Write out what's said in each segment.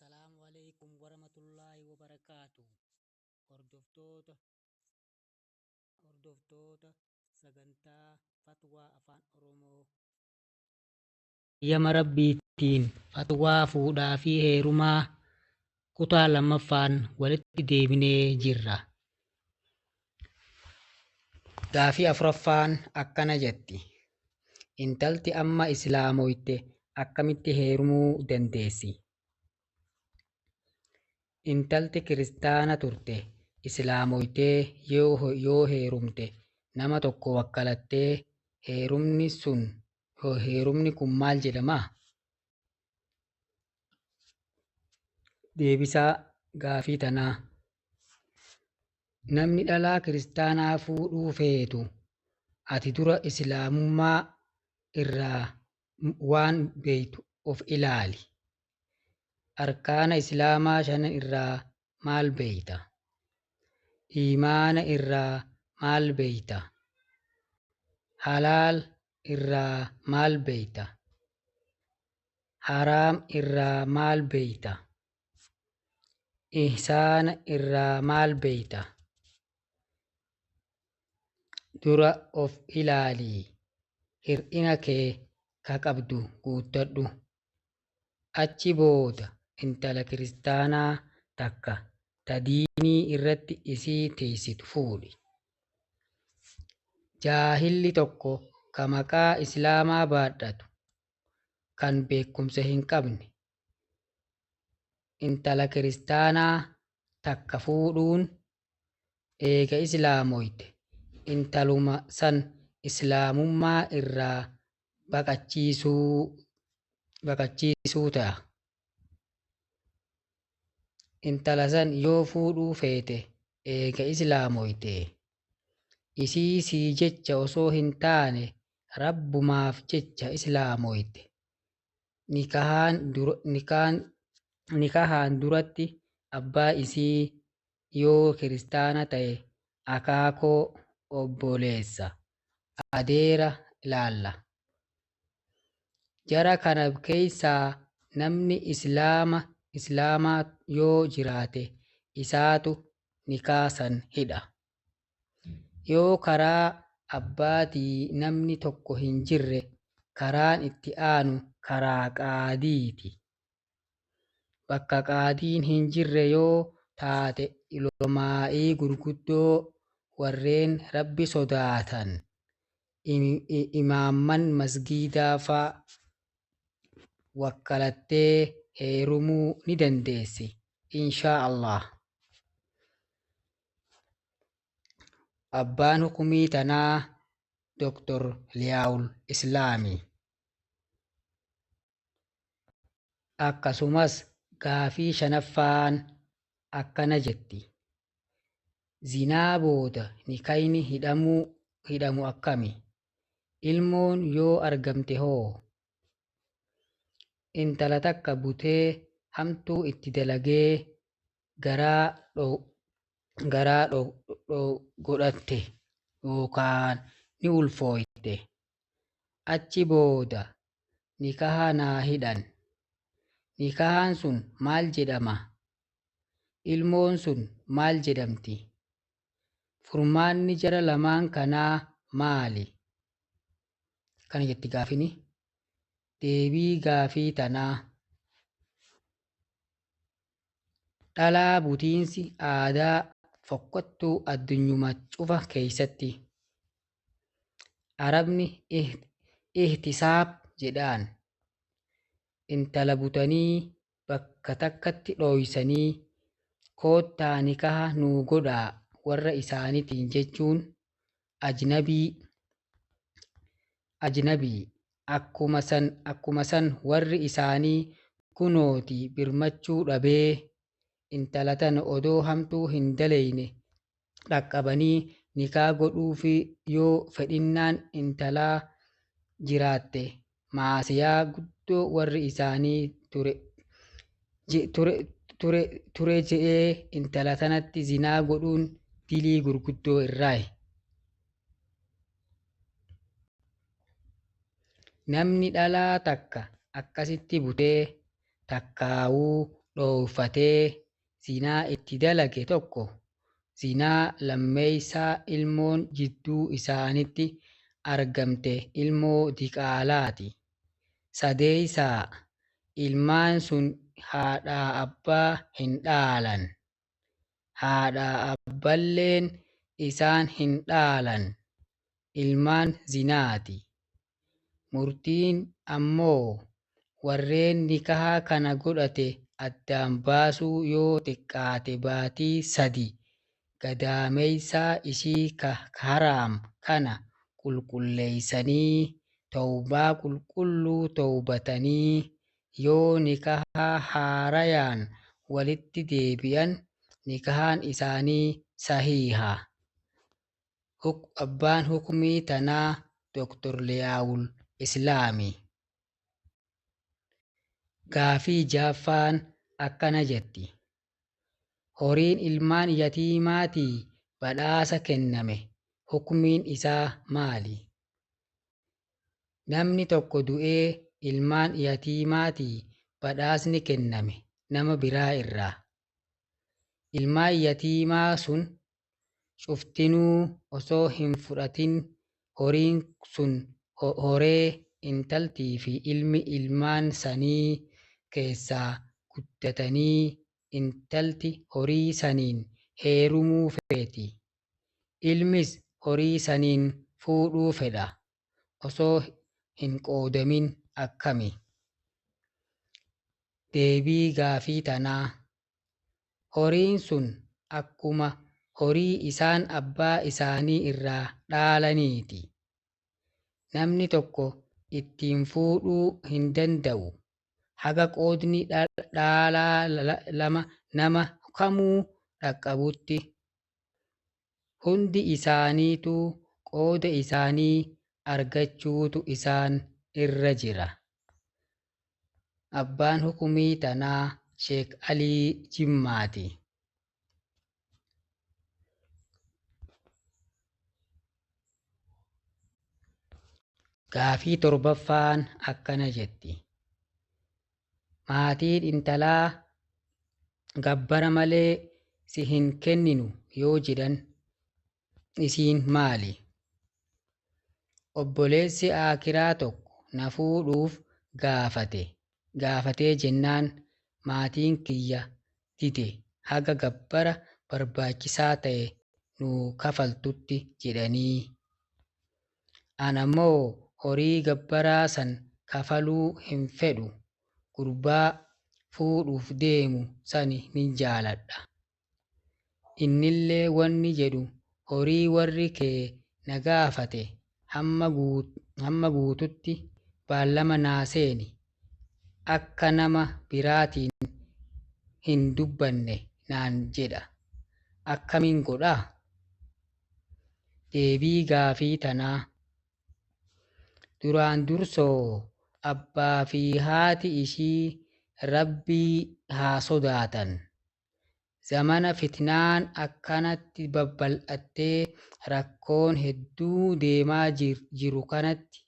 Assalaamu alaikum warahmatullaahi wabarakaatu. Hordoftoota sagantaa Fatwaa Afaan Oromoo. Eeyyama Rabbiitiin fatwaa fuudhaa fi heerumaa kutaa lammaffaan walitti deebinee jirra. Gaafii afuraffaan akkana jetti. Intalti amma islaamoyte akkamitti heerumuu dandeessi? Intalti kiristaana turte islaamoytee yoo heerumte nama tokko wakkalattee heerumni kun maal jedhama? Deebisaa gaafii tanaa. Namni dhalaa kiristaanaa fuudhuu feetu ati dura islaamummaa irraa waan beektu of ilaali. Arkaana islaamaa shanan irraa maal beekta? Iimaana irraa maal beekta? Halaal irraa maal beekta? Haraam irraa maal beekta? Ihsaana irraa maal beekta? Dura of ilaalii hir'ina kee ka qabdu guuttadhu. Achi booda intala kiristaanaa takka ta diinii irratti isii teessitu fuudhi. Jaahilli tokko ka maqaa islaamaa baadhatu kan beekumsa hin qabne intala kiristaanaa takka fuudhuun eega islaamoyte intaluma san islaamummaa irraa baqachiisuu ta'a. Intala san yoo fuudhuu feete eega islaamoyte isii sii jecha osoo hin taane Rabbumaaf jecha islaamoyte. Nikahaan duratti abbaa isii yoo kiristaana ta'e akaakoo obboleessa adeera ilaalla. Jara kana keessaa namni islaamaa yoo jiraate isaatu nikaa san hidha. Yoo karaa abbaatii namni tokko hin jirre karaan itti aanu karaa qaadiiti. Bakka qaadiin hin jirre yoo taate ulamaa'ii gurguddoo warreen Rabbi sodaatan imaamman masgiidaa fa'a wakkalattee heerumuu ni dandeessi inshaa Allah. Abbaan hukumii tanaa Dr. Liyaa'ul Islaami. Akkasumas gaafii shanaffaan akkana jetti. Zinaa booda nikayni hidhamu akkami? Ilmoon yoo argamte hoo? Intala takka butee hamtuu itti dalagee garaa godhatte yookaan ni ulfooyte. Achi booda nikaha naa hidhan. Nikahaan sun maal jedhama? Ilmoon sun maal jedhamti? Furmaanni jara lamaan kanaa maali? Akkana jetti gaafini. Deebii gaafii tanaa. Dhalaa butiinsi aadaa fokkottuu addunyuma cufa keessatti. Arabni ihtisaab jedhaan. Intala butanii bakka takkatti dhooysanii koottaa nikaha nuu godhaa warra isaaniitiin jechuun ajnabii akkuma san warri isaanii kunooti birmachuu dhabee intala tana odoo hamtuu hin daleyne dhaqqabanii nikaa godhuufi yoo fedhinnaan intalaa jiraatte maasiyaa guddoo warri isaanii ture je'ee intala tanatti zinaa godhuun dilii gurguddoo irraayi. Namni dhalaa takka akkasitti butee takkaawuu dhooffatee zinaa itti dalage tokko zinaa lammeeysaa ilmoon jidduu isaanitti argamte ilmoo diqaalaati. Sadeeysaa ilmaan sun haadhaa abbaa hin dhaalan. Haadhaa abbaalleen isaan hin dhaalan. Ilmaan zinaati. Murtiin ammoo warreen nikaha kana godhate addaan baasuu yoo xiqqaate baatii 3 gadameeysa ishii ka haraam kana qulqulleeysanii tawbaa qulqulluu tawbatanii yoo nikaha haarayaan walitti deebi'an nikahaan isaanii sahiiha. Abbaan hukumii tanaa Dr. Liyaawul Islaami. Gaafii ja'affaan akkana jetti. Horiin ilmaan yatiimaatii badhaasa kenname hukumiin isaa maali? Namni tokko du'ee ilmaan yatiimaatii badhaasni kenname nama biraa irraa. Ilmaan yatiimaa sun cuftinuu osoo hin fudhatin horiin sun horee intaltii fi ilmi ilmaan sanii keessaa guddatanii intalti horii saniin heerumuu feeti. Ilmis horii saniin fuudhuu fedha. Osoo hin qoodamin akkami? Deebii gaafii tanaa. Horiin sun akkuma horii isaan abbaa isaanii irraa dhaalaniiti. Namni tokko ittiin fuudhuu hin danda'u. Haga qoodni dhaalaa lama nama kamuu dhaqqabutti. Hundi isaaniituu qooda isaanii argachuutu isaan irra jira. Abbaan hukumii tanaa Sheek Alii Jimmaati. Gaafii torbaffaan akkana jetti. Maatiin intalaa gabbara malee si hin kenninu yoo jedhan isiin maali? Obboleessi aakiraa tokko na fuudhuuf gaafatee jennaan maatiin kiyya dide haga gabbara barbaachisaa ta'e nuu kafaltutti jedhanii. An ammoo horii gabbaraa san kafaluu hin fedhu gurbaa fuudhuuf deemu sani nin jaaladha. Innillee wanni jedhu horii warri kee na gaafate hamma guututti baallama naa seeni akka nama biraatiin hin dubbanne naan jedha. Akkamiin godhaa? Deebii gaafii tanaa. Duraan dursoo abbaa fi haati ishii Rabbii haa sodaatan. Zamana fitnaan akkanatti babal'attee rakkoon hedduu deemaa jiru kanatti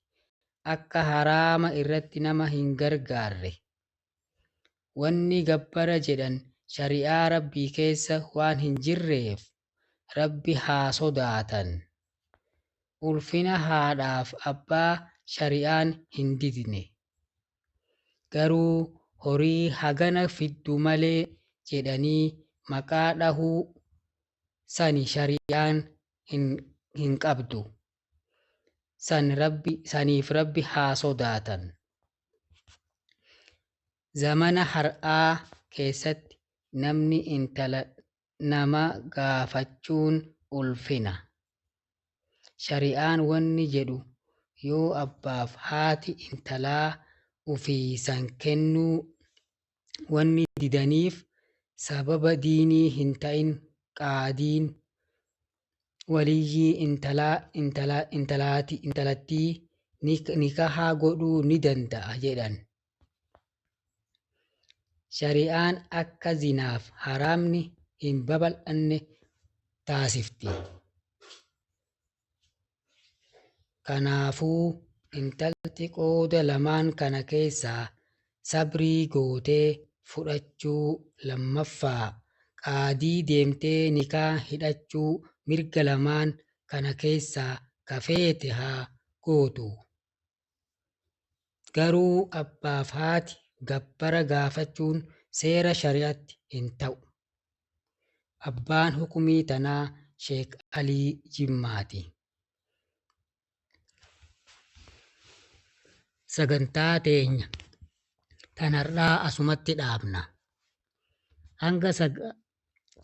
akka haraama irratti nama hin gargaarre. Wanni gabbara jedhan shari'aa Rabbii keessa waan hin jirreef Rabbi haa sodaatan. Ulfina haadhaaf abbaa shari'aan hin didne. Garuu horii hagana fiddu malee jedhanii maqaa dhahuu sani shari'aan hin qabdu. Saniif Rabbi haa sodaatan. Zamana har'aa keessatti namni intala nama gaafachuun ulfina. Shari'aan wanni jedhu yoo abbaaf haati intalaa ufii san kennuu wanni didaniif sababa diinii hin ta'in qaadiin waliyyii intalattii nikaha godhuu ni danda'a jedhan. Shari'aan akka zinaaf haraamni hin babal'anne taasifti. Kanaafuu intalti qooda lamaan kana keessaa sabrii gootee fudhachuu lammaffaa qaadii deemtee nikaa hidhachuu mirga lamaan kana keessaa ka feete haa gootu. Garuu abbaaf haati gabbara gaafachuun seera shari'aatti hin ta'u. Abbaan hukumii tanaa Sheek Alii Jimmaati. Sagantaa teenya tan har'aa asumatti dhaabna.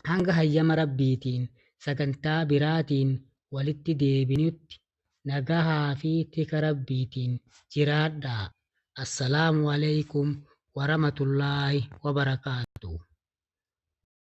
Hanga hayyama Rabbiitiin sagantaa biraatiin walitti deebinutti nagahaa fi tika Rabbiitiin jiraadhaa. Assalaamu alaikum warahmatullaahi wabarakaatuh.